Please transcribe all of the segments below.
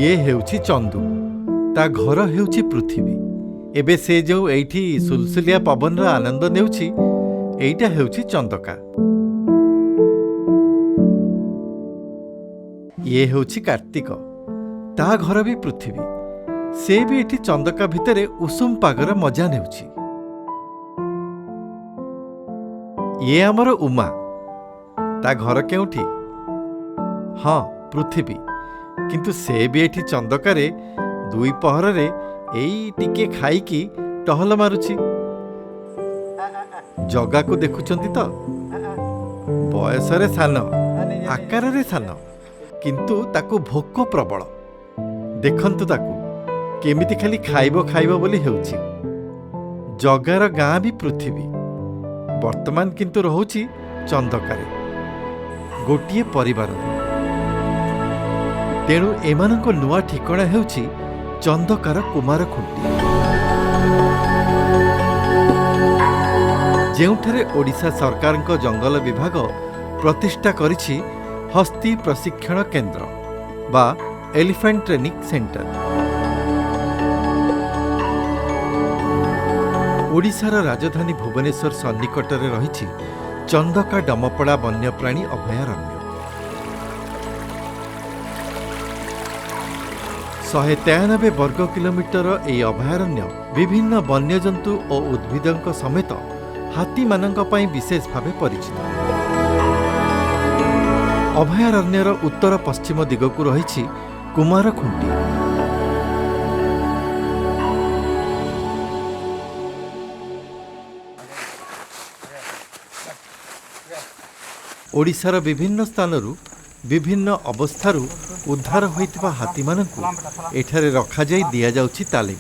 ଇଏ ହେଉଛି ଚନ୍ଦୁ, ତା ଘର ହେଉଛି ପୃଥିବୀ। ଏବେ ସେ ଯେଉଁ ଏଇଠି ସୁଲସୁଲିଆ ପବନର ଆନନ୍ଦ ନେଉଛି, ଏଇଟା ହେଉଛି ଚନ୍ଦକା। ଇଏ ହେଉଛି କାର୍ତ୍ତିକ, ତା ଘର ବି ପୃଥିବୀ। ସେ ବି ଏଠି ଚନ୍ଦକା ଭିତରେ ଉଷୁମ ପାଗର ମଜା ନେଉଛି। ଇଏ ଆମର ଉମା, ତା ଘର କେଉଁଠି? ହଁ, ପୃଥିବୀ। କିନ୍ତୁ ସେ ବି ଏଠି ଚନ୍ଦକାରେ ଦୁଇ ପହରରେ ଏଇ ଟିକେ ଖାଇକି ଟହଲ ମାରୁଛି। ଜଗାକୁ ଦେଖୁଛନ୍ତି ତ, ବୟସରେ ସାନ, ଆକାରରେ ସାନ, କିନ୍ତୁ ତାକୁ ଭୋକ ପ୍ରବଳ। ଦେଖନ୍ତୁ ତାକୁ କେମିତି ଖାଲି ଖାଇବ ଖାଇବ ବୋଲି ହେଉଛି। ଜଗାର ଗାଁ ବି ପୃଥିବୀ, ବର୍ତ୍ତମାନ କିନ୍ତୁ ରହୁଛି ଚନ୍ଦକାରେ ଗୋଟିଏ ପରିବାରରେ। ତେଣୁ ଏମାନଙ୍କ ନୂଆ ଠିକଣା ହେଉଛି ଚନ୍ଦକାର କୁମାରଖୁଣ୍ଟି, ଯେଉଁଠାରେ ଓଡ଼ିଶା ସରକାରଙ୍କ ଜଙ୍ଗଲ ବିଭାଗ ପ୍ରତିଷ୍ଠା କରିଛି ହସ୍ତୀ ପ୍ରଶିକ୍ଷଣ କେନ୍ଦ୍ର ବା ଏଲିଫାଣ୍ଟ ଟ୍ରେନିଂ ସେଣ୍ଟର। ଓଡ଼ିଶାର ରାଜଧାନୀ ଭୁବନେଶ୍ୱର ସନ୍ନିକଟରେ ରହିଛି ଚନ୍ଦକା ଡମପଡ଼ା ବନ୍ୟପ୍ରାଣୀ ଅଭୟାରଣ୍ୟ। 193 ବର୍ଗ କିଲୋମିଟର ଏହି ଅଭୟାରଣ୍ୟ ବିଭିନ୍ନ ବନ୍ୟଜନ୍ତୁ ଓ ଉଦ୍ଭିଦଙ୍କ ସମେତ ହାତୀମାନଙ୍କ ପାଇଁ ବିଶେଷ ଭାବେ ପରିଚିତ। ଅଭୟାରଣ୍ୟର ଉତ୍ତର ପଶ୍ଚିମ ଦିଗକୁ ରହିଛି କୁମାରଖୁଣ୍ଟି। ଓଡ଼ିଶାର ବିଭିନ୍ନ ସ୍ଥାନରୁ ବିଭିନ୍ନ ଅବସ୍ଥାରୁ ଉଦ୍ଧାର ହୋଇଥିବା ହାତୀମାନଙ୍କୁ ଏଠାରେ ରଖାଯାଇ ଦିଆଯାଉଛି ତାଲିମ।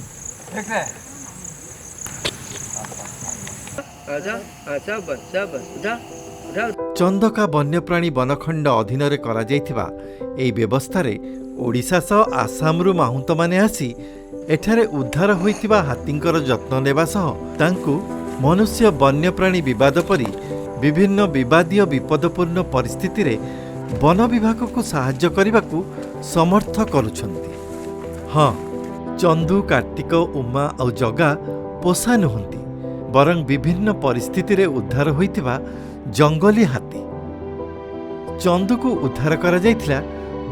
ଚନ୍ଦକା ବନ୍ୟପ୍ରାଣୀ ବନଖଣ୍ଡ ଅଧୀନରେ କରାଯାଇଥିବା ଏହି ବ୍ୟବସ୍ଥାରେ ଓଡ଼ିଶା ସହ ଆସାମରୁ ମାହୁନ୍ତମାନେ ଆସି ଏଠାରେ ଉଦ୍ଧାର ହୋଇଥିବା ହାତୀଙ୍କର ଯତ୍ନ ନେବା ସହ ତାଙ୍କୁ ମନୁଷ୍ୟ ବନ୍ୟପ୍ରାଣୀ ବିବାଦ ପରି ବିଭିନ୍ନ ବିବାଦୀୟ ବିପଦପୂର୍ଣ୍ଣ ପରିସ୍ଥିତିରେ ବନ ବିଭାଗକୁ ସାହାଯ୍ୟ କରିବାକୁ ସମର୍ଥ କରୁଛନ୍ତି। ହଁ, ଚନ୍ଦୁ, କାର୍ତ୍ତିକ, ଉମା ଆଉ ଜଗା ପୋଷା ନୁହନ୍ତି, ବରଂ ବିଭିନ୍ନ ପରିସ୍ଥିତିରେ ଉଦ୍ଧାର ହୋଇଥିବା ଜଙ୍ଗଲୀ ହାତୀ। ଚନ୍ଦୁକୁ ଉଦ୍ଧାର କରାଯାଇଥିଲା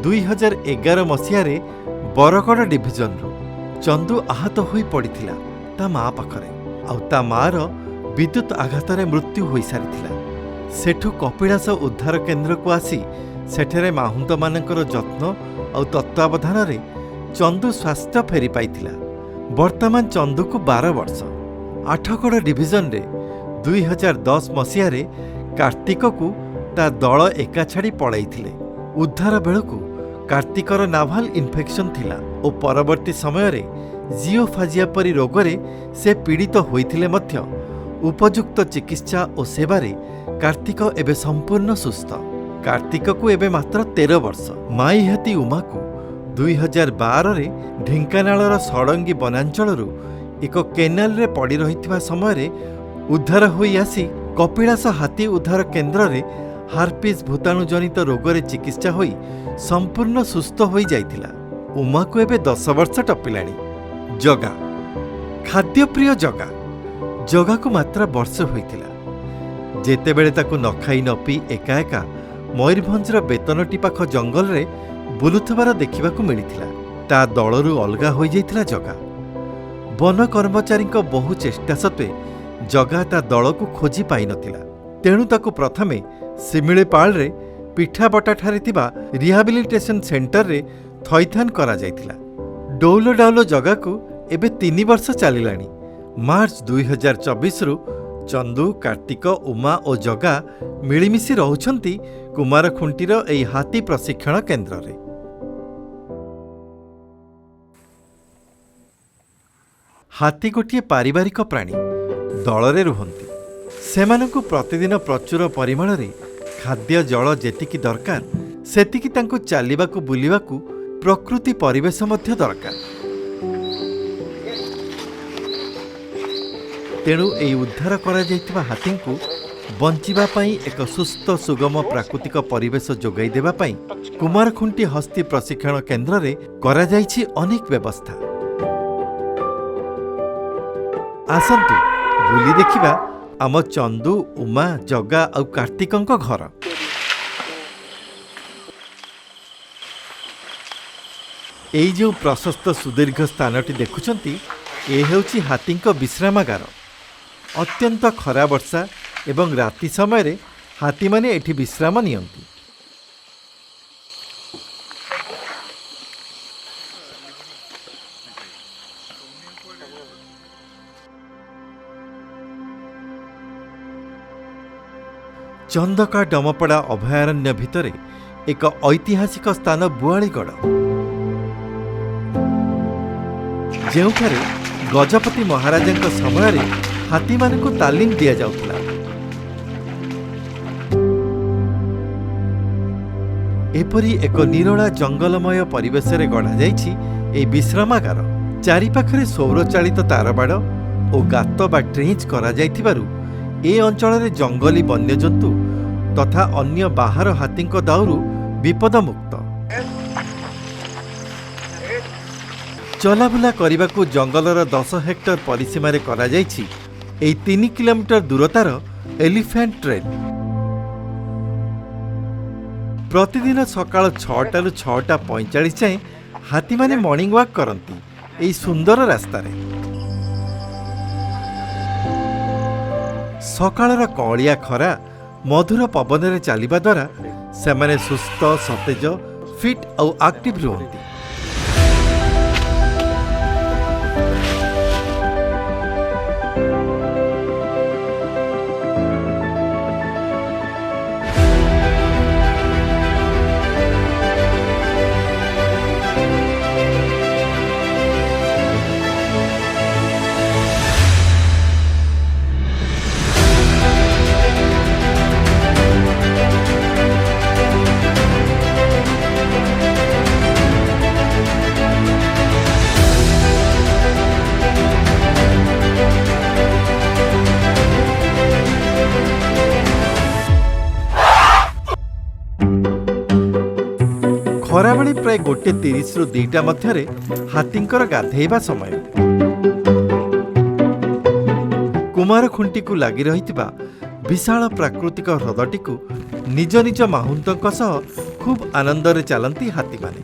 2011 ମସିହାରେ ବରଗଡ଼ ଡିଭିଜନରୁ। ଚନ୍ଦୁ ଆହତ ହୋଇ ପଡ଼ିଥିଲା ତା ମା ପାଖରେ, ଆଉ ତା ମାର ବିଦ୍ୟୁତ ଆଘାତରେ ମୃତ୍ୟୁ ହୋଇସାରିଥିଲା। ସେଠୁ କପିଳାସ ଉଦ୍ଧାର କେନ୍ଦ୍ରକୁ ଆସି ସେଠାରେ ମାହୁନ୍ତମାନଙ୍କର ଯତ୍ନ ଆଉ ତତ୍ତ୍ୱାବଧାନରେ ଚନ୍ଦୁ ସ୍ୱାସ୍ଥ୍ୟ ଫେରି ପାଇଥିଲା। ବର୍ତ୍ତମାନ ଚନ୍ଦୁକୁ 12 ବର୍ଷ। ଆଠଗଡ଼ ଡିଭିଜନରେ 2010 ମସିହାରେ କାର୍ତ୍ତିକକୁ ତା ଦଳ ଏକା ଛାଡ଼ି ପଳାଇଥିଲେ। ଉଦ୍ଧାର ବେଳକୁ କାର୍ତ୍ତିକର ନାଭାଲ ଇନଫେକ୍ସନ୍ ଥିଲା ଓ ପରବର୍ତ୍ତୀ ସମୟରେ ଜିଓଫାଜିଆ ପରି ରୋଗରେ ସେ ପୀଡ଼ିତ ହୋଇଥିଲେ ମଧ୍ୟ ଉପଯୁକ୍ତ ଚିକିତ୍ସା ଓ ସେବାରେ କାର୍ତ୍ତିକ ଏବେ ସମ୍ପୂର୍ଣ୍ଣ ସୁସ୍ଥ। କାର୍ତ୍ତିକକୁ ଏବେ ମାତ୍ର 13 ବର୍ଷ। ମାଇ ହାତୀ ଉମାକୁ 2012ରେ ଢେଙ୍କାନାଳର ଷଡ଼ଙ୍ଗୀ ବନାଞ୍ଚଳରୁ ଏକ କେନାଲରେ ପଡ଼ି ରହିଥିବା ସମୟରେ ଉଦ୍ଧାର ହୋଇ ଆସି କପିଳାସ ହାତୀ ଉଦ୍ଧାର କେନ୍ଦ୍ରରେ ହାର୍ପିସ୍ ଭୂତାଣୁଜନିତ ରୋଗରେ ଚିକିତ୍ସା ହୋଇ ସମ୍ପୂର୍ଣ୍ଣ ସୁସ୍ଥ ହୋଇଯାଇଥିଲା। ଉମାକୁ ଏବେ 10 ବର୍ଷ ଟପିଲାଣି। ଜଗା, ଖାଦ୍ୟପ୍ରିୟ ଜଗା। ଜଗାକୁ ମାତ୍ର ବର୍ଷ ହୋଇଥିଲା ଯେତେବେଳେ ତାକୁ ନ ଖାଇ ନ ପିଇ ଏକା ଏକା ମୟୂରଭଞ୍ଜର ବେତନଟି ପାଖ ଜଙ୍ଗଲରେ ବୁଲୁଥିବାର ଦେଖିବାକୁ ମିଳିଥିଲା। ତା ଦଳରୁ ଅଲଗା ହୋଇଯାଇଥିଲା ଜଗା। ବନ କର୍ମଚାରୀଙ୍କ ବହୁ ଚେଷ୍ଟା ସତ୍ତ୍ୱେ ଜଗା ତା ଦଳକୁ ଖୋଜି ପାଇନଥିଲା। ତେଣୁ ତାକୁ ପ୍ରଥମେ ଶିମିଳିପାଳରେ ପିଠାବଟାଠାରେ ଥିବା ରିହାବିଲିଟେସନ୍ ସେଣ୍ଟରରେ ଥଇଥାନ କରାଯାଇଥିଲା। ଡଉଲ ଡାଉଲ ଜଗାକୁ ଏବେ 3 ବର୍ଷ ଚାଲିଲାଣି। ମାର୍ଚ୍ଚ 2024ରୁ ଚନ୍ଦୁ, କାର୍ତ୍ତିକ, ଉମା ଓ ଜଗା ମିଳିମିଶି ରହୁଛନ୍ତି କୁମାରଖୁଣ୍ଟିର ଏହି ହାତୀ ପ୍ରଶିକ୍ଷଣ କେନ୍ଦ୍ରରେ। ହାତୀ ଗୋଟିଏ ପାରିବାରିକ ପ୍ରାଣୀ, ଦଳରେ ରୁହନ୍ତି। ସେମାନଙ୍କୁ ପ୍ରତିଦିନ ପ୍ରଚୁର ପରିମାଣରେ ଖାଦ୍ୟ ଜଳ ଯେତିକି ଦରକାର, ସେତିକି ତାଙ୍କୁ ଚାଲିବାକୁ ବୁଲିବାକୁ ପ୍ରକୃତି ପରିବେଶ ମଧ୍ୟ ଦରକାର। ତେଣୁ ଏହି ଉଦ୍ଧାର କରାଯାଇଥିବା ହାତୀଙ୍କୁ ବଞ୍ଚିବା ପାଇଁ ଏକ ସୁସ୍ଥ ସୁଗମ ପ୍ରାକୃତିକ ପରିବେଶ ଯୋଗାଇ ଦେବା ପାଇଁ କୁମାରଖୁଣ୍ଟି ହସ୍ତୀ ପ୍ରଶିକ୍ଷଣ କେନ୍ଦ୍ରରେ କରାଯାଇଛି ଅନେକ ବ୍ୟବସ୍ଥା। ଆସନ୍ତୁ ବୁଲି ଦେଖିବା ଆମ ଚନ୍ଦୁ, ଉମା, ଜଗା ଆଉ କାର୍ତ୍ତିକଙ୍କ ଘର। ଏଇ ଯେଉଁ ପ୍ରଶସ୍ତ ସୁଦୀର୍ଘ ସ୍ଥାନଟି ଦେଖୁଛନ୍ତି, ଏ ହେଉଛି ହାତୀଙ୍କ ବିଶ୍ରାମାଗାର। ଅତ୍ୟନ୍ତ ଖରା, ବର୍ଷା ଏବଂ ରାତି ସମୟରେ ହାତୀମାନେ ଏଠି ବିଶ୍ରାମ ନିଅନ୍ତି। ଚନ୍ଦକା ଡମପଡ଼ା ଅଭୟାରଣ୍ୟ ଭିତରେ ଏକ ଐତିହାସିକ ସ୍ଥାନ ବୁଆଳିଗଡ଼, ଯେଉଁଠାରେ ଗଜପତି ମହାରାଜାଙ୍କ ସମୟରେ ହାତୀମାନଙ୍କୁ ତାଲିମ ଦିଆଯାଉଥିଲା। ଏପରି ଏକ ନିରୋଳା ଜଙ୍ଗଲମୟ ପରିବେଶରେ ଗଢ଼ାଯାଇଛି ଏହି ବିଶ୍ରାମାଗାର। ଚାରିପାଖରେ ସୌରଚାଳିତ ତାରବାଡ଼ ଓ ଗାତ ବା ଟ୍ରେଞ୍ଚ କରାଯାଇଥିବାରୁ ଏ ଅଞ୍ଚଳରେ ଜଙ୍ଗଲୀ ବନ୍ୟଜନ୍ତୁ ତଥା ଅନ୍ୟ ବାହାର ହାତୀଙ୍କ ଦାଉରୁ ବିପଦମୁକ୍ତ। ଚଲାବୁଲା କରିବାକୁ ଜଙ୍ଗଲର 10 ହେକ୍ଟର ପରିସୀମାରେ କରାଯାଇଛି ଏହି 3 କିଲୋମିଟର ଦୂରତାର ଏଲିଫ୍ୟାଣ୍ଟ ଟ୍ରେଲ୍। ପ୍ରତିଦିନ ସକାଳ 6ଟାରୁ 6ଟା 45 ଯାଏଁ ହାତୀମାନେ ମର୍ଣ୍ଣିଂ ୱାକ୍ କରନ୍ତି ଏହି ସୁନ୍ଦର ରାସ୍ତାରେ। ସକାଳର କଅଁଳିଆ ଖରା, ମଧୁର ପବନରେ ଚାଲିବା ଦ୍ୱାରା ସେମାନେ ସୁସ୍ଥ, ସତେଜ, ଫିଟ୍ ଆଉ ଆକ୍ଟିଭ ରୁହନ୍ତି। ଖରାବେଳେ ପ୍ରାୟ 1:30ରୁ 2ଟା ମଧ୍ୟରେ ହାତୀଙ୍କର ଗାଧେଇବା ସମୟ। କୁମାରଖୁଣ୍ଟିକୁ ଲାଗି ରହିଥିବା ବିଶାଳ ପ୍ରାକୃତିକ ହ୍ରଦଟିକୁ ନିଜ ନିଜ ମାହୁନ୍ତଙ୍କ ସହ ଖୁବ୍ ଆନନ୍ଦରେ ଚାଲନ୍ତି ହାତୀମାନେ।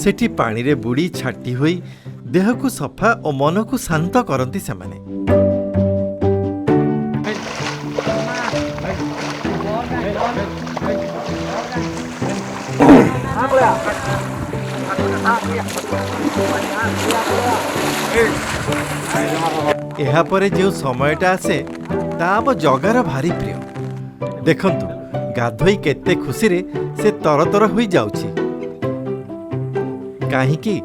ସେଠି ପାଣିରେ ବୁଡ଼ି ଛାଟି ହୋଇ ଦେହକୁ ସଫା ଓ ମନକୁ ଶାନ୍ତ କରନ୍ତି ସେମାନେ। ଏହାପରେ ଯେଉଁ ସମୟଟା ଆସେ, ତା ଆମ ଜଗାର ଭାରି ପ୍ରିୟ। ଦେଖନ୍ତୁ, ଗାଧୋଇ କେତେ ଖୁସିରେ ସେ ତରତର ହୋଇ ଯାଉଛି। କାହିଁକି?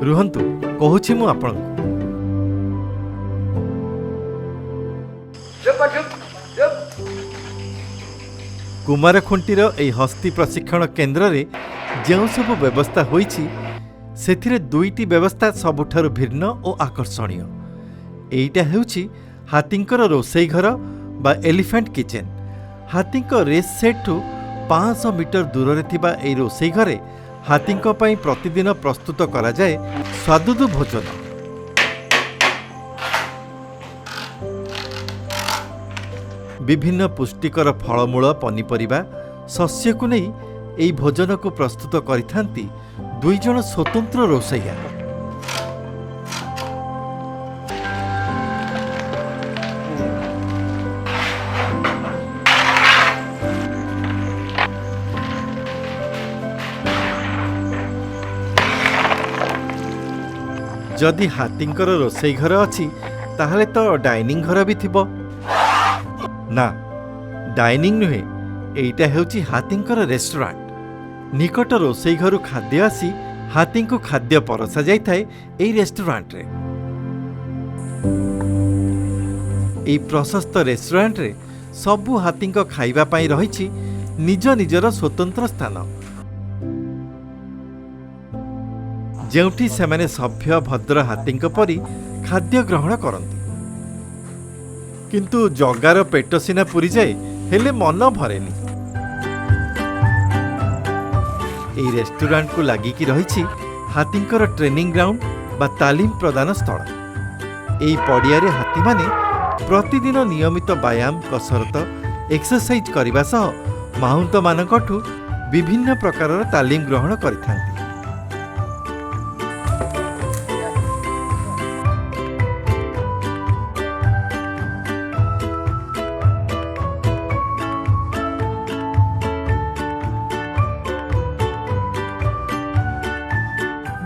ରୁହନ୍ତୁ, କହୁଛି ମୁଁ ଆପଣଙ୍କୁ। ଚୁପ ଚୁପ ଚୁପ। କୁମାରଖୁଣ୍ଟିର ଏହି ହସ୍ତୀ ପ୍ରଶିକ୍ଷଣ କେନ୍ଦ୍ରରେ ଯେଉଁ ସବୁ ବ୍ୟବସ୍ଥା ହୋଇଛି, ସେଥିରେ ଦୁଇଟି ବ୍ୟବସ୍ଥା ସବୁଠାରୁ ଭିନ୍ନ ଓ ଆକର୍ଷଣୀୟ। ଏଇଟା ହେଉଛି ହାତୀଙ୍କର ରୋଷେଇ ଘର ବା ଏଲିଫାଣ୍ଟ କିଚେନ୍। ହାତୀଙ୍କ ରେସ୍ ସେଟ୍ଠୁ 500 ମିଟର ଦୂରରେ ଥିବା ଏହି ରୋଷେଇ ଘରେ ହାତୀଙ୍କ ପାଇଁ ପ୍ରତିଦିନ ପ୍ରସ୍ତୁତ କରାଯାଏ ସ୍ୱାଦୁଦୁ ଭୋଜନ। ବିଭିନ୍ନ ପୁଷ୍ଟିକର ଫଳମୂଳ, ପନିପରିବା, ଶସ୍ୟକୁ ନେଇ ଏହି ଭୋଜନକୁ ପ୍ରସ୍ତୁତ କରିଥାନ୍ତି ଦୁଇ ଜଣ ସ୍ୱତନ୍ତ୍ର ରୋଷେଇଆ। ଯଦି ହାତୀଙ୍କର ରୋଷେଇ ଘର ଅଛି, ତାହେଲେ ତ ଡାଇନିଂ ଘର ବି ଥିବ ନା? ଡାଇନିଂ ନୁହେଁ, ଏଇଟା ହେଉଛି ହାତୀଙ୍କର ରେଷ୍ଟୁରାଣ୍ଟ। ନିକଟ ରୋଷେଇ ଘରୁ ଖାଦ୍ୟ ଆସି ହାତୀଙ୍କୁ ଖାଦ୍ୟ ପରସା ଯାଇଥାଏ ଏଇ ରେଷ୍ଟୁରାଣ୍ଟରେ। ଏଇ ପ୍ରଶସ୍ତ ରେଷ୍ଟୁରାଣ୍ଟରେ ସବୁ ହାତୀଙ୍କ ଖାଇବା ପାଇଁ ରହିଛି ନିଜ ନିଜର ସ୍ୱତନ୍ତ୍ର ସ୍ଥାନ, ଯେଉଁଠି ସେମାନେ ସଭ୍ୟ ଭଦ୍ର ହାତୀଙ୍କ ପରି ଖାଦ୍ୟ ଗ୍ରହଣ କରନ୍ତି। କିନ୍ତୁ ଜଗାର ପେଟ ସିନା ପୁରିଯାଏ, ହେଲେ ମନ ଭରେନି। ଏହି ରେଷ୍ଟୁରାଣ୍ଟକୁ ଲାଗିକି ରହିଛି ହାତୀଙ୍କର ଟ୍ରେନିଂ ଗ୍ରାଉଣ୍ଡ ବା ତାଲିମ ପ୍ରଦାନ ସ୍ଥଳ। ଏହି ପଡ଼ିଆରେ ହାତୀମାନେ ପ୍ରତିଦିନ ନିୟମିତ ବ୍ୟାୟାମ, କସରତ, ଏକ୍ସରସାଇଜ କରିବା ସହ ମାହୁନ୍ତମାନଙ୍କଠୁ ବିଭିନ୍ନ ପ୍ରକାରର ତାଲିମ ଗ୍ରହଣ କରିଥାନ୍ତି।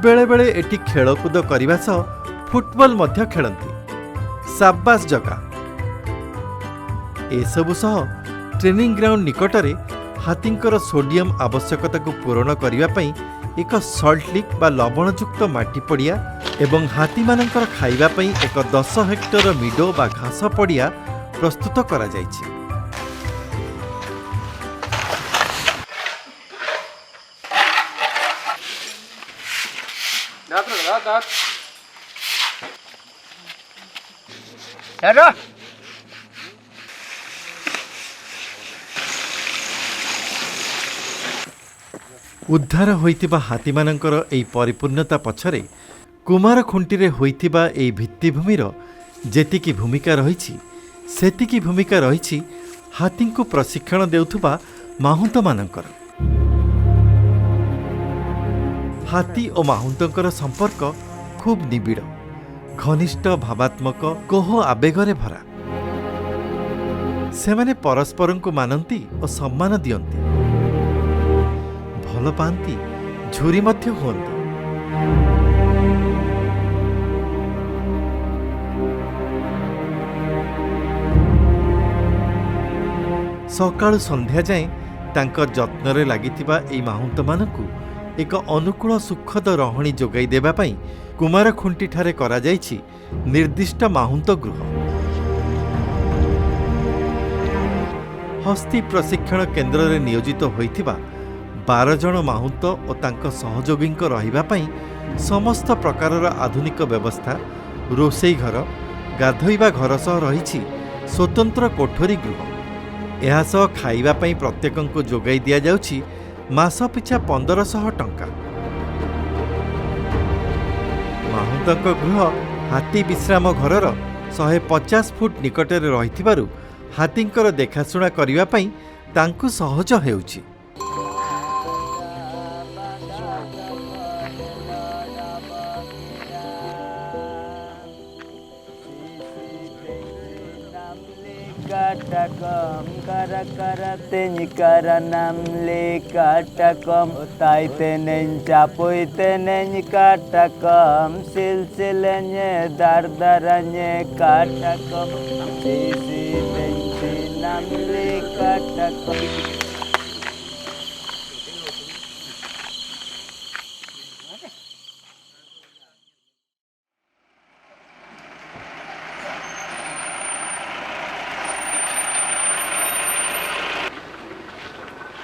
ବେଳେବେଳେ ଏଠି ଖେଳକୁଦ କରିବା ସହ ଫୁଟବଲ ମଧ୍ୟ ଖେଳନ୍ତି। ସାବାସ ଜଗା। ଏସବୁ ସହ ଟ୍ରେନିଂ ଗ୍ରାଉଣ୍ଡ ନିକଟରେ ହାତୀଙ୍କର ସୋଡିୟମ ଆବଶ୍ୟକତାକୁ ପୂରଣ କରିବା ପାଇଁ ଏକ ସଲ୍ଟ ଲିକ୍ ବା ଲବଣଯୁକ୍ତ ମାଟି ପଡ଼ିଆ ଏବଂ ହାତୀମାନଙ୍କର ଖାଇବା ପାଇଁ ଏକ 10 ହେକ୍ଟର ମିଡୋ ବା ଘାସ ପଡ଼ିଆ ପ୍ରସ୍ତୁତ କରାଯାଇଛି। ଉଦ୍ଧାର ହୋଇଥିବା ହାତୀମାନଙ୍କର ଏହି ପରିପୂର୍ଣ୍ଣତା ପଛରେ କୁମାରଖୁଣ୍ଟିରେ ହୋଇଥିବା ଏହି ଭିତ୍ତିଭୂମିର ଯେତିକି ଭୂମିକା ରହିଛି, ସେତିକି ଭୂମିକା ରହିଛି ହାତୀଙ୍କୁ ପ୍ରଶିକ୍ଷଣ ଦେଉଥିବା ମାହୁନ୍ତମାନଙ୍କର। ହାତୀ ଓ ମାହୁନ୍ତଙ୍କର ସମ୍ପର୍କ ଖୁବ୍ ନିବିଡ଼, ଘନିଷ୍ଠ, ଭାବାତ୍ମକ, କୋହ ଆବେଗରେ ଭରା। ସେମାନେ ପରସ୍ପରଙ୍କୁ ମାନନ୍ତି ଓ ସମ୍ମାନ ଦିଅନ୍ତି, ଭଲ ପାଆନ୍ତି, ଝୁରି ମଧ୍ୟ ହୁଅନ୍ତି। ସକାଳୁ ସନ୍ଧ୍ୟା ଯାଏଁ ତାଙ୍କ ଯତ୍ନରେ ଲାଗିଥିବା ଏଇ ମାହୁନ୍ତମାନଙ୍କୁ ଏକ ଅନୁକୂଳ ସୁଖଦ ରହଣି ଯୋଗାଇ ଦେବା ପାଇଁ କୁମାରଖୁଣ୍ଟିଠାରେ କରାଯାଇଛି ନିର୍ଦ୍ଦିଷ୍ଟ ମାହୁନ୍ତ ଗୃହ। ହସ୍ତୀ ପ୍ରଶିକ୍ଷଣ କେନ୍ଦ୍ରରେ ନିୟୋଜିତ ହୋଇଥିବା 12 ଜଣ ମାହୁନ୍ତ ଓ ତାଙ୍କ ସହଯୋଗୀଙ୍କ ରହିବା ପାଇଁ ସମସ୍ତ ପ୍ରକାରର ଆଧୁନିକ ବ୍ୟବସ୍ଥା, ରୋଷେଇ ଘର, ଗାଧୋଇବା ଘର ସହ ରହିଛି ସ୍ୱତନ୍ତ୍ର କୋଠରୀ ଗୃହ। ଏହା ସହ ଖାଇବା ପାଇଁ ପ୍ରତ୍ୟେକଙ୍କୁ ଯୋଗାଇ ଦିଆଯାଉଛି ମାସ ପିଛା 1500 ଟଙ୍କା। ମାହୁନ୍ତଙ୍କ ଗୃହ ହାତୀ ବିଶ୍ରାମ ଘରର 150 ଫୁଟ ନିକଟରେ ରହିଥିବାରୁ ହାତୀଙ୍କର ଦେଖାଶୁଣା କରିବା ପାଇଁ ତାଙ୍କୁ ସହଜ ହେଉଛି।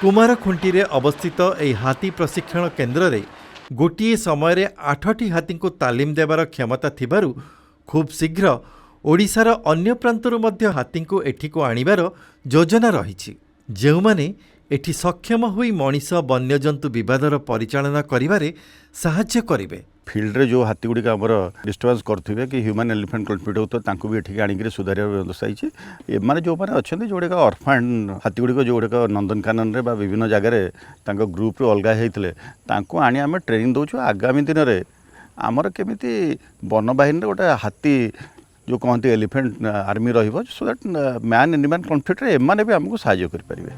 କୁମାରଖୁଣ୍ଟିରେ ଅବସ୍ଥିତ ଏହି ହାତୀ ପ୍ରଶିକ୍ଷଣ କେନ୍ଦ୍ରରେ ଗୋଟିଏ ସମୟରେ 8ଟି ହାତୀଙ୍କୁ ତାଲିମ ଦେବାର କ୍ଷମତା ଥିବାରୁ ଖୁବ୍ ଶୀଘ୍ର ଓଡ଼ିଶାର ଅନ୍ୟ ପ୍ରାନ୍ତରୁ ମଧ୍ୟ ହାତୀଙ୍କୁ ଏଠିକୁ ଆଣିବାର ଯୋଜନା ରହିଛି, ଯେଉଁମାନେ ଏଠି ସକ୍ଷମ ହୋଇ ମଣିଷ ବନ୍ୟଜନ୍ତୁ ବିବାଦର ପରିଚାଳନା କରିବାରେ ସାହାଯ୍ୟ କରିବେ। ଫିଲ୍ଡରେ ଯେଉଁ ହାତୀ ଗୁଡ଼ିକ ଆମର ଡିଷ୍ଟର୍ବାନ୍ସ କରୁଥିବେ କି ହ୍ୟୁମାନ୍ ଏଲିଫେଣ୍ଟ କନଫ୍ଲିକ୍ଟ ହେଉଥିବ, ତାଙ୍କୁ ବି ଏଠିକି ଆଣିକିରି ସୁଧାରିବାର ବ୍ୟବସ୍ଥା ହେଇଛି। ଏମାନେ ଯେଉଁମାନେ ଅଛନ୍ତି, ଯେଉଁଗୁଡ଼ିକ ଅର୍ଫାନ୍ ହାତୀ ଗୁଡ଼ିକ, ଯେଉଁଗୁଡ଼ିକ ନନ୍ଦନକାନନରେ ବା ବିଭିନ୍ନ ଜାଗାରେ ତାଙ୍କ ଗ୍ରୁପ୍ରୁ ଅଲଗା ହେଇଥିଲେ, ତାଙ୍କୁ ଆଣି ଆମେ ଟ୍ରେନିଂ ଦେଉଛୁ। ଆଗାମୀ ଦିନରେ ଆମର କେମିତି ବନବାହିନୀରେ ଗୋଟେ ହାତୀ ଯେଉଁ କହନ୍ତି ଏଲିଫେଣ୍ଟ ଆର୍ମି ରହିବ, ସୋ that man animal କନଫ୍ଲିକ୍ଟରେ ଏମାନେ ବି ଆମକୁ ସାହାଯ୍ୟ କରିପାରିବେ।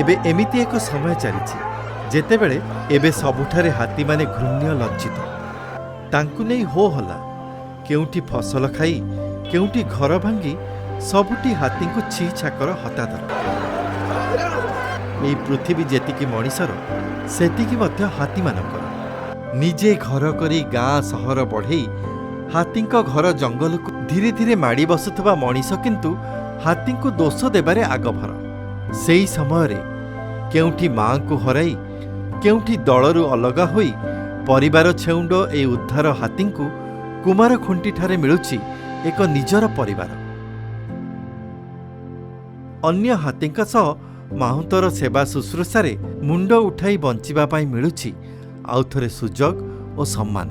ଏବେ ଏମିତି ଏକ ସମୟ ଚାଲିଛି ଯେତେବେଳେ ଏବେ ସବୁଠାରେ ହାତୀମାନେ ଘୃଣ୍ୟ ଲଜ୍ଜିତ, ତାଙ୍କୁ ନେଇ ହୋ ହଲ୍ଲା। କେଉଁଠି ଫସଲ ଖାଇ, କେଉଁଠି ଘର ଭାଙ୍ଗି, ସବୁଠି ହାତୀଙ୍କୁ ଛି ଛାକର ହତାଦର। ଏହି ପୃଥିବୀ ଯେତିକି ମଣିଷର, ସେତିକି ମଧ୍ୟ ହାତୀମାନଙ୍କର। ନିଜେ ଘର କରି ଗାଁ ସହର ବଢ଼େଇ ହାତୀଙ୍କ ଘର ଜଙ୍ଗଲକୁ ଧୀରେ ଧୀରେ ମାଡ଼ି ବସୁଥିବା ମଣିଷ କିନ୍ତୁ ହାତୀଙ୍କୁ ଦୋଷ ଦେବାରେ ଆଗଭର। ସେଇ ସମୟରେ କେଉଁଠି ମାଆଙ୍କୁ ହରାଇ, କେଉଁଠି ଦଳରୁ ଅଲଗା ହୋଇ ପରିବାର ଛେଉଣ୍ଡ ଏହି ଉଦ୍ଧାର ହାତୀଙ୍କୁ କୁମାରଖୁଣ୍ଟିଠାରେ ମିଳୁଛି ଏକ ନିଜର ପରିବାର। ଅନ୍ୟ ହାତୀଙ୍କ ସହ ମାହୁନ୍ତର ସେବା ଶୁଶ୍ରୂଷାରେ ମୁଣ୍ଡ ଉଠାଇ ବଞ୍ଚିବା ପାଇଁ ମିଳୁଛି ଆଉଥରେ ସୁଯୋଗ ଓ ସମ୍ମାନ।